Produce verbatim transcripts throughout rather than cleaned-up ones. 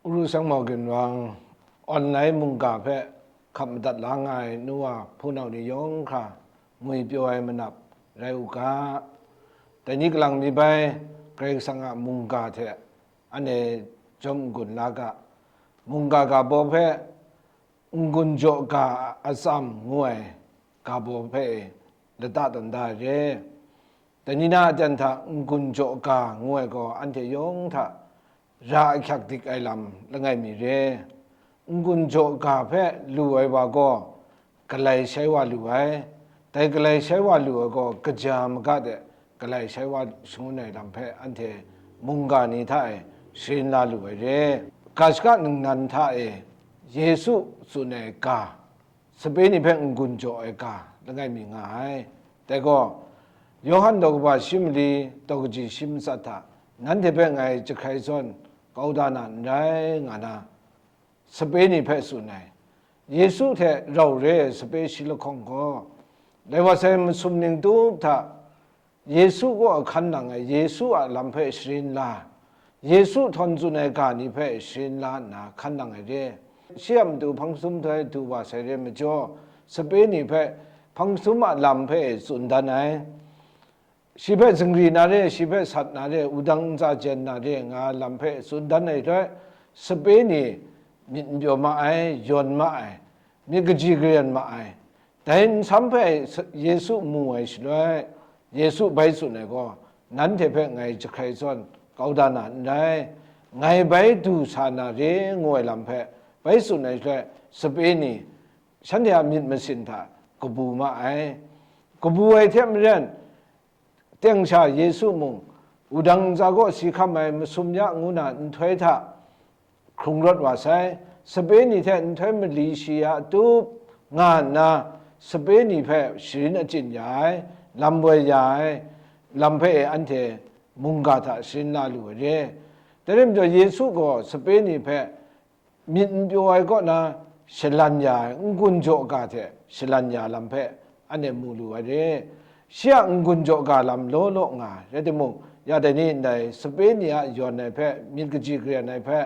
Uru Seng Mau Ginwang, online mungga hpe hkap madat la nga ai nu wa hpunau ni yawng hkra ngwi pyaw ai manap rai u ga. Dai ni kalang mi bai Karai Kasang a mungga hte anhte jawm n-gun la ga. Mungga ga baw hpe n-gun jaw ga a atsam ngu ai ga baw hpe lata tawn da ai re. Dai ni na aten hta n-gun jaw ga ngu ai gaw anhte yawng hta ra ahkyak dik ai lam langai mi re. N-gun jaw ga hpe lu ai wa gaw galai shai wa lu ai. Dai galai shai wa lu ai gaw kaja maga de galai shai wa shangun ai lam hpe anhte mungga ni hta e sharin la lu ai re. Ga shaka ningnan hta e Yesu tsun ai ga, sape ni hpe n-gun jaw ai ga langai mi nga ai. Dai gaw, Yawhan daw kaba shi mali daw kaji shi matsat hta nanhte hpe ngai jahkrai zawn kau da na n rai, nga na sape ni hpe tsun ai. Yesu hte rau re ai sape shi lahkawng gaw, lai wa sai masum ning tup hta Yesu kaw hkan nang ai, Yesu a lam hpe sharin la, Yesu htawn tsun ai ga ni hpe sharin la nna hkan nang ai re. Shi a matu hpang sum nhtoi du wa sai re majaw, sape ni hpe hpang sum a lam hpe tsun dan ai. Shi hpe zingri na re, shi hpe sat na re, wudang ntsa jen na re nga lam hpe tsun dan ai hte, sape ni myit n pyaw ma ai, yawn ma ai, myit kaji karen ma ai. Dai nsam hpe Yesu mu ai shaloi, Yesu bai tsun ai gaw, nanhte hpe ngai jahkrai zawn kau da na n rai, ngai bai du sa na re ngu ai lam hpe bai tsun ai shaloi, sape ni shanhte a myit masin hta kabu ma ai. Kabu ai hte maren, teng sha Yesu mung, wudang ntsa kaw si hkam ai masum ya ngu na nhtoi hta hkrung rawt wa sai. Sape ni hte nhtoi mali shi ya tup nga nna, sape ni hpe sharin achyin ya ai, lam woi ya ai lam hpe e anhte mungga hta sharin la lu ai re. Dai rai majaw, Yesu gaw sape ni hpe myit n pyaw ai kaw na shalan ya ai, n-gun jaw ga hte shalan ya lam hpe anhte mu lu ai re. Shi a n-gun jaw ga lam law law nga ai, rai timung, ya dai ni ndai sape ni a yawn ai hpe, myit kaji karen ai hpe,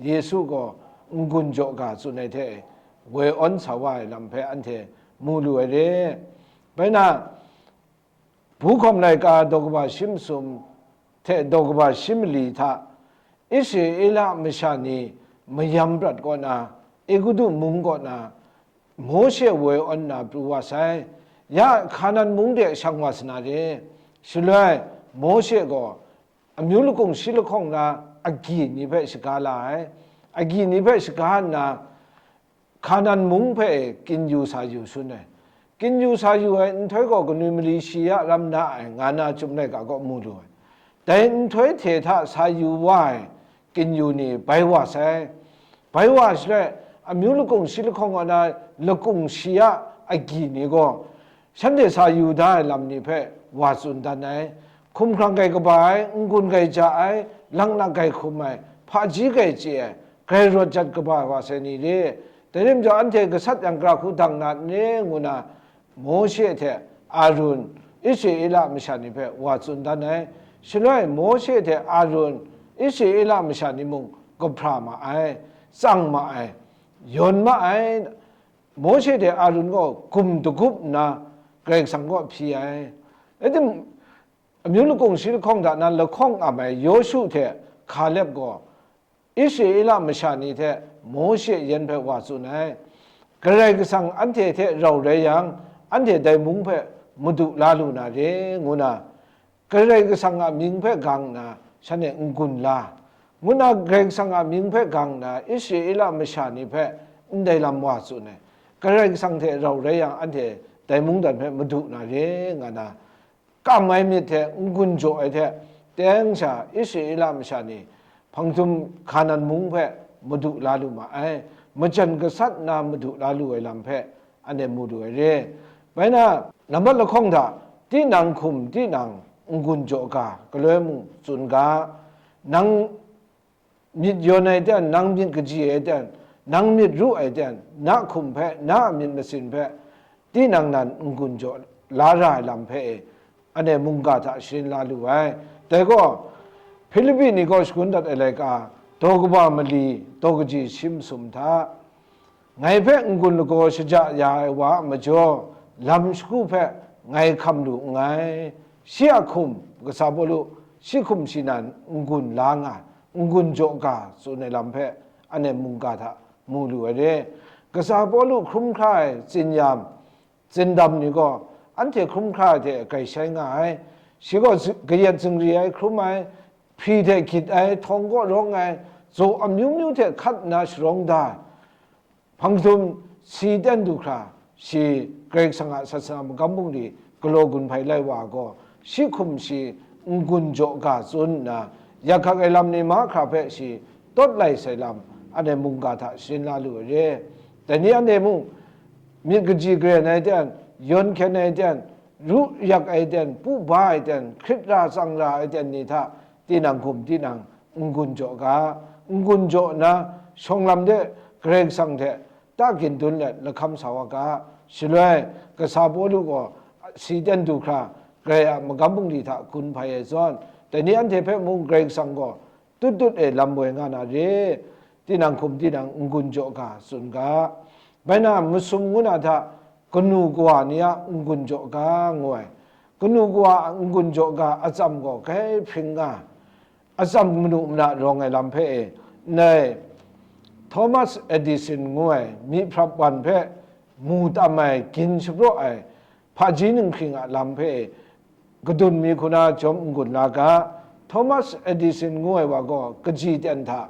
Yesu gaw n-gun jaw ga tsun ai hte e woi awn sa wa ai lam hpe anhte mu lu ai re. Bai na, Hpu hkawm laika daw kaba shi masum hte daw kaba shi mali hta Israela masha ni mayam prat kaw na, Egutu mung kaw na, Mawshe woi awn na pru wa sai. Ya Hkanan mung de shang wa sa na re. Shaloi, Mawshe gaw amyu lakung shi lahkawng na agyi ni hpe shaga la ai. Agyi ni hpe shaga nna, Hkanan mung hpe e kyin yu sa yu shangun ai. Kyin yu sa yu ai nhtoi gaw kanu mali shi ya ram na ai, nga na Chyum laika gaw mu lu ai. Dai nhtoi hte hta sa yu wa ai kyin yu ni bai wa sai. Bai wa shaloi, amyu lakung shi lahkawng kaw na lakung shi ya agyi ni gaw, shanhte sa yu da ai lam ni hpe wa tsun dan ai. Hkumhkrang gai kaba ai, n-gun gai ja ai, laknak gai hkum ai, hpaji gai chye ai, grai rawt jat kaba wa sai ni re. Dai rai majaw, anhte gasat yang gara hku dang na n re, ngu na Mawshe hte Arun, Israela masha ni hpe wa tsun dan ai. Shaloi Mawshe hte Arun, Israela masha ni mung kahpra ma ai, tsang ma ai, yawn ma ai. Mawshe hte Arun gaw gum dagup nna Karai Kasang kaw hpyi ai. Rai tim, amyu lakung shi lahkawng hta na lahkawng am ai Yawshu hte Hkaleb gaw Israela masha ni hte Mawshe yan hpe wa tsun ai. Karai Kasang anhte hte rau rai yang, anhte dai mung hpe madu la lu na re, ngu na Karai Kasang a mying hpe gang nna, shanhte n-gun la, ngu na Karai Kasang a mying hpe gang nna, Israela masha ni hpe ndai lam wa tsun ai. Karai Kasang hte rau rai yang, anhte dai mungdan hpe madu na re, nga na, kam ai myit hte n-gun jaw ai hte, teng sha Israela masha ni hpang jahtum Hkanan mung hpe madu la lu ma ai, majan gasat nna madu la lu ai lam hpe, anhte mu lu ai re. Bai na, nambat lahkawng hta, tinang hkum, tinang n-gun jaw ga, galoi mung tsun ga, nang myit yawn ai ten, nang myit kaji ai ten, nang myit ru ai ten, na hkum hpe, na a myit masin hpe, tinang nan n-gun jaw la ra ai lam hpe e, anhte mungga hta sharin la lu ai. Dai gaw, Hpilipi ni kaw shagun dat ai laika, daw kaba mali, daw kaji shi masum hta, ngai hpe n-gun lagaw shaja ya ai wa a majaw, lam shagu hpe ngai hkam lu nngai. Shi a hkum, kasa Pawlu, shi hkum shi nan n-gun la nga, n-gun jaw ga tsun ai lam hpe, anhte mungga hta mu lu ai re. Kasa Pawlu hkrum hkra ai tsinyam, tsindam ni gaw, anhte hkrum hkra ai hte grai shai nga ai. Shi gaw zi-, kayat zingri ai hkrum ai, hpri hte gyit ai, htawng kaw rawng ai, zaw amyu myu hte hkat nna sharawng da ai, hpang htum si ten du hkra, shi Karai Kasang a sat sara magam bungli galaw gun hpai lai wa gaw, shi hkum shi n-gun jaw ga tsun nna, yak hkak ai lam ni mahkra hpe shi tawt lai sai lam, anhte mungga hta sharin la lu ai re. Dai ni anhte mung, myit kaji karen ai ten, yawn hkyen ai ten, ru yak ai ten, pu ba ai ten, hkrit ra tsang ra ai ten ni hta, tinang hkum tinang n-gun jaw ga, n-gun jaw nna, shawng lam de Karai Kasang hte ta gindun let lahkam sa wa ga. Shaloi, kasa Pawlu gaw si ten du hkra, Karai a magam bungli hta gun hpai ai zawn, dai ni anhte hpe mung Karai Kasang gaw tut tut e lam woi nga na re, tinang hkum tinang n-gun jaw ga tsun ga. Bai na, masum ngu na hta, kanu kawa ni a n-gun jaw ga ngu ai, kanu kawa a n-gun jaw ga atsam gaw grai hpring nga, atsam manu mana rawng ai lam hpe e, ndai Thomas Edison ngu ai myi hprap wan hpe mu tam ai, gin shapraw ai, hpaji ninghking a lam hpe e, kadun mi hku na jawm n-gun la ga. Thomas Edison ngu ai wa gaw kaji ten hta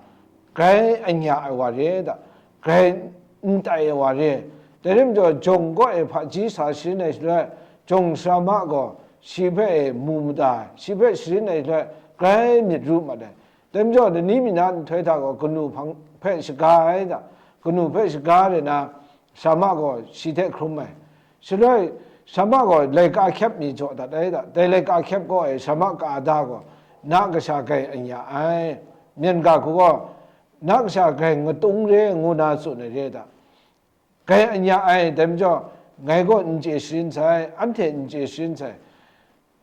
grai anya ai wa re da, grai n tai ai wa re. Dai rim jaw, jawng kaw e hpaji sa sharin ai shaloi, jawng sara ma gaw shi hpe e mu mada ai, shi hpe sharin ai shaloi, grai myit ru mat ai. Dai majaw, lani mi na nhtoi hta gaw kanu hpang hpe shaga ai da, kanu hpe shaga re na, sara ma gaw shi hte hkrum ai. Shaloi, sara ma gaw laika hkyep mi jaw dat ai da, dai laika hkyep kaw e sara ma ka da gaw, na kasha grai anya ai, myen ga hku gaw, na kasha grai ngatung re ngu na tsun ai re da. Grai anya ai, dai majaw, ngai gaw n chye sharin sai, anhte n chye sharin sai.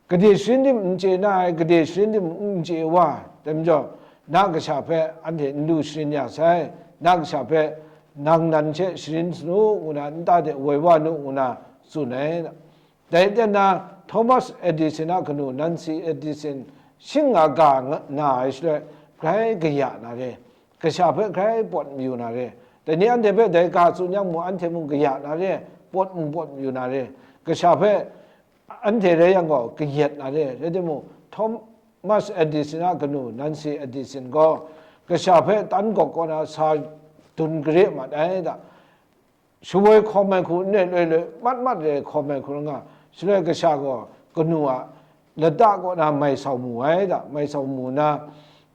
Gade sharin tim n chye na ai, gade sharin tim n chye wa, dai majaw, na kasha hpe anhte n lu sharin ya sai, na kasha hpe nang nan she sharin sanu ngu na, nta de woi wa nu ngu na tsun ai. Dai ten na, Thomas Edison a kanu Nancy Edison shing a ga nga, na ai shaloi, grai kaya na re, kasha hpe grai pawt mayu na re. Dai ni anhte hpe dai ga tsun yang mung, anhte mung kaya na re, pawt mung pawt mayu na re. Kasha hpe anhte rai yang gaw, kayat na re. Rai timung, Thomas Edison a kanu Nancy Edison gaw, kasha hpe tan gawk kaw na sa dun kare mat ai da. Shawoi hkawm ai hku n rai loi loi, mat mat re hkawm ai hku nga, shaloi kasha gaw kanu a lata kaw na mai sau mu ai da, mai sau mu na,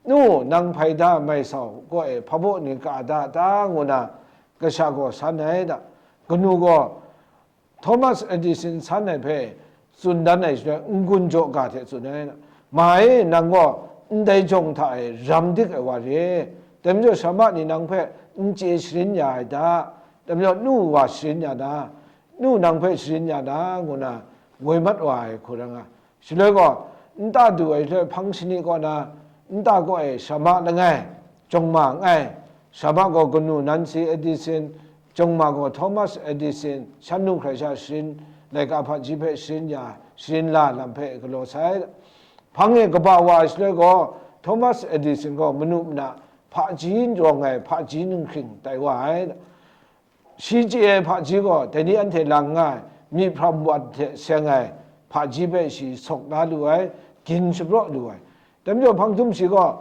"Nu, nang hpai da mai sau kaw e hpabaw ni ka da ta?" ngu na, kasha gaw san ai da. Kanu gaw Thomas Edison san ai hpe tsun dan ai shaloi, n-gun jaw ga hte tsun ai, "Ma e, nang gaw ndai jawng hta e ram dik ai wa re, dai majaw sara ma ni nang hpe n chye sharin ya ai da, dai majaw nu wa sharin ya na, nu nang hpe sharin ya na," ngu na woi mat wa ai hku rai nga. Shaloi gaw, nta du ai shaloi hpang shani kaw na, nta kaw e sara ma langai, jawng ma nngai, sara ma gaw kanu Nancy Edison, jawng ma gaw Thomas Edison, shan nu hkrai sha sharin, laika hpaji hpe sharin ya, sharin la lam hpe galaw sai. Hpang e kaba wa ai shaloi gaw, Thomas Edison gaw manu mana hpaji rawng ai hpaji ninghkring tai wa ai. Shi chye ai hpaji gaw, dai ni anhte lang nga ai, myi hpram wan hte seng ai hpaji hpe shi sawk na lu ai, gin shapraw lu ai. Dai majaw hpang htum shi gaw,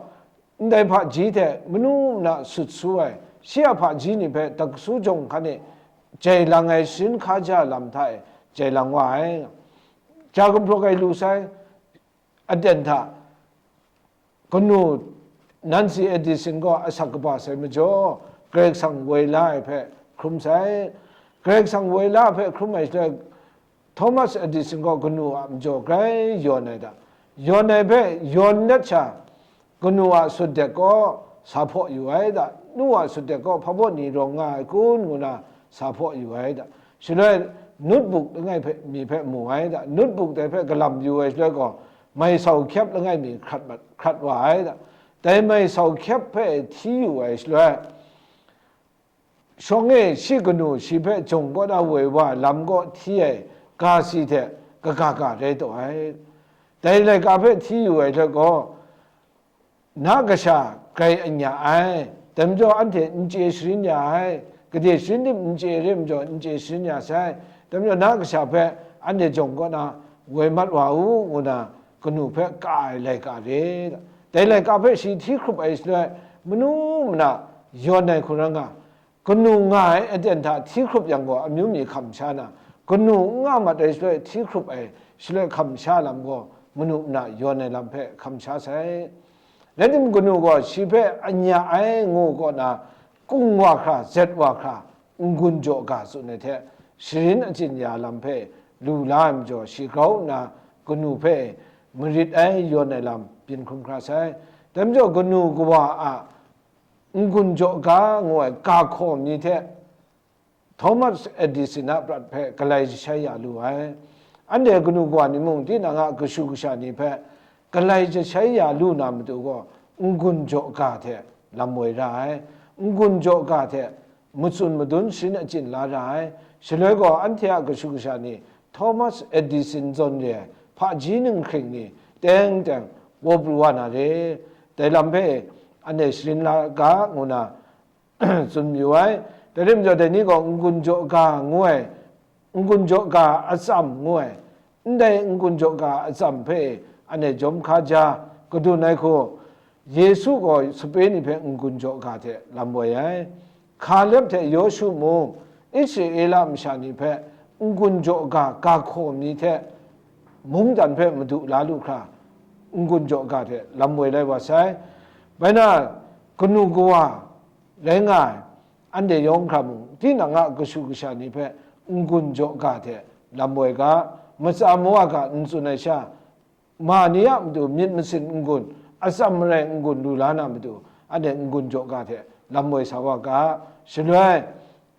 ndai hpaji hte manu mana sut su ai, shi a hpaji ni hpe dasu jawng hkan e jai lang ai sharin hkaja lam hta e jai lang wa ai. Ja gumhpraw ai lu sai, aten hta, kanu Nancy Edison gaw asak kaba sai majaw, Karai Kasang woi la ai hpe hkrum sai. Karai Kasang woi la ai hpe hkrum ai shaloi, Thomas Edison gaw kanu a majaw grai yawn ai da. Yawn ai hpe yawn let sha, kanu a sutdek gaw sa hpaw yu ai da, nu a sutdek gaw hpabaw ni rawng nga ai kun ngu na sa hpaw yu ai da. Shaloi notebook langai hpe, mi hpe mu ai da, notebook dai hpe galam yu ai shaloi gaw, mai sau hkyep langai mi hkrat mat, hkrat wa ai da. dai mai sau hkyep hpe hti yu ai shaloi, shawng e shi kanu shi hpe jawng kaw na woi wa ai lam kaw hti ai ga si hte kaga ga rai taw ai. Dai laika hpe hti yu ai hte gaw, na kasha grai anya ai, dai majaw anhte n chye sharin ya ai, gade sharin dim n chye re majaw n chye sharin ya sai, dai majaw na kasha hpe anhte jawng kaw na woi mat wa u, ngu na kanu hpe ka ai laika re. Dai laika hpe shi hti hkrup ai shaloi, manu mana yawn ai hku rai nga, kanu nga ai aten hta hti hkrup yang gaw, amyu mi hkam sha na, kanu n nga mat ai shaloi hti hkrup ai shaloi hkam sha lam gaw, manu mana yawn ai lam hpe hkam sha sai. Rai tim, kanu gaw shi hpe anya ai ngu kaw na, kung wa hkra, zet wa hkra, n-gun jaw ga tsun ai hte, sharin achyin ya lam hpe lu la ai majaw, shi grau nna kanu hpe marit ai yawn ai lam byin hkrum hkra sai. Dai majaw, kanu kawa a n-gun jaw ga ngu ai ga hkaw mi hte Thomas Edison a prat hpe galai jashai ya lu ai. Anhte kanu kawa ni mung, tinang a kashu kasha ni hpe galai jashai ya lu na matu gaw, n-gun jaw ga hte lam woi ra ai. N-gun jaw ga hte matsun madun sharin achyin la ra ai. Shaloi gaw, anhte a kashu kasha ni Thomas Edison zawn re ai hpaji ninghkring ni teng teng paw pru wa na re. Dai lam hpe anhte sharin la ga, ngu na tsun mayu ai. Dai rim jaw, dai ni gaw n-gun jaw ga ngu ai, n-gun jaw ga atsam ngu ai, ndai n-gun jaw ga atsam hpe anhte jawm hka ja, kadun ai hku, Yesu gaw sape ni hpe n-gun jaw ga hte lam woi ai. Hkalep hte Yawshu mung, Israela masha ni hpe n-gun jaw ga ga hkaw mi hte mungdan hpe madu la lu hkra, n-gun jaw ga hte lam woi lai wa sai. Bai na, kanu kawa rai nga ai, anhte yawng hkra mung, tinang a kashu kasha ni hpe n-gun jaw ga hte lam woi ga, matsa mawa ga n tsun ai sha, ma ni a matu myit masin n-gun, atsam marai n-gun lu la na matu, anhte n-gun jaw ga hte lam woi sa wa ga. Shaloi,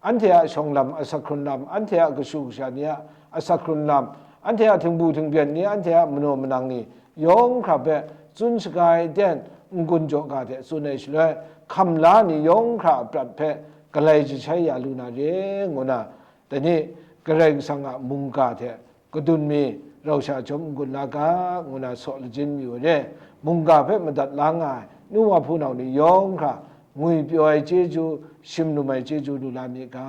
anhte a shawng lam, asak hkrun lam, anhte a kashu kasha ni a asak hkrun lam, anhte a htingbu htingbyen ni, anhte a manaw manang ni yawng hkra hpe tsun shaga ai ten, n-gun jaw ga hte tsun ai shaloi, hkam la ni yawng hkra a prat hpe galai jashai ya lu na re, ngu na, dai ni Karai Kasang a mungga hte kadun mi rau sha chyawm n-gun la ga, ngu na saw lajin mayu ai re. Mungga hpe madat la nga ai nu wa hpunau ni yawng hkra ngwi pyaw ai chyeju, shim lum ai chyeju lu la mi ga.